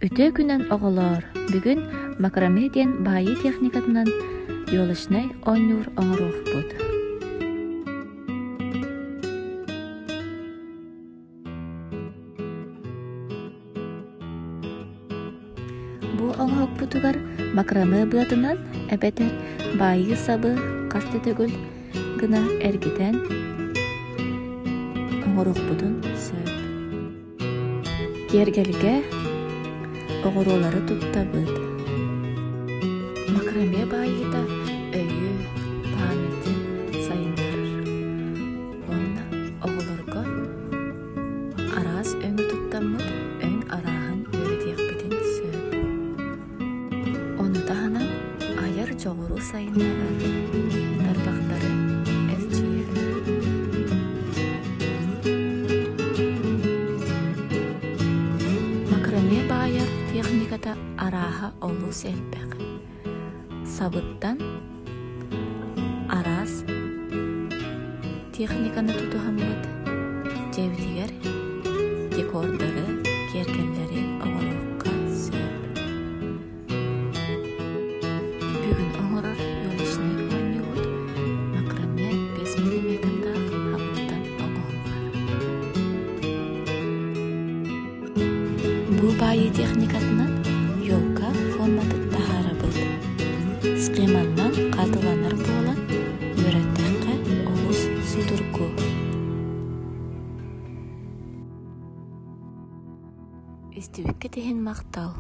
Үтүө күнүнэн оҕолоор! Бүгүн макраме диэн баайыы техникатынан елочнай оонньуур оҥоруохпут. Бу оҥоһукпутугар макраме быатынан эбэтэр баайыы сабы хас да төгүл гына эргитэн оҥоруохпутун сөп. Киэргэлгэ оҕуруолары туттабыт. Макраме баайыыта өйү, памяти сайыннарар уонна оҕолорго араас өҥү туттаммыт өҥ арааһын үөрэтиэхпитин сөп. Ону таһынан айар дьоҕуру сайыннарар, тарбахтары эрчийэр. Макраме баайар техниката арааһа олус элбэх. Сабыттан араас техниканы тутуһаммыт дьиэбитигэр декордары, киэргэллэри оҥоруохха сөп. Бүгүн оҥорор елочнай оонньуубут макраме 5 миллиметрдаах хабыттан оҥоһуллар. Бу баайыы техникатынан елка форматын таһаарабыт. Схеманнан хатыланар буолан, үөрэттэххэ олус судургу. Истибиккит иһин махтал.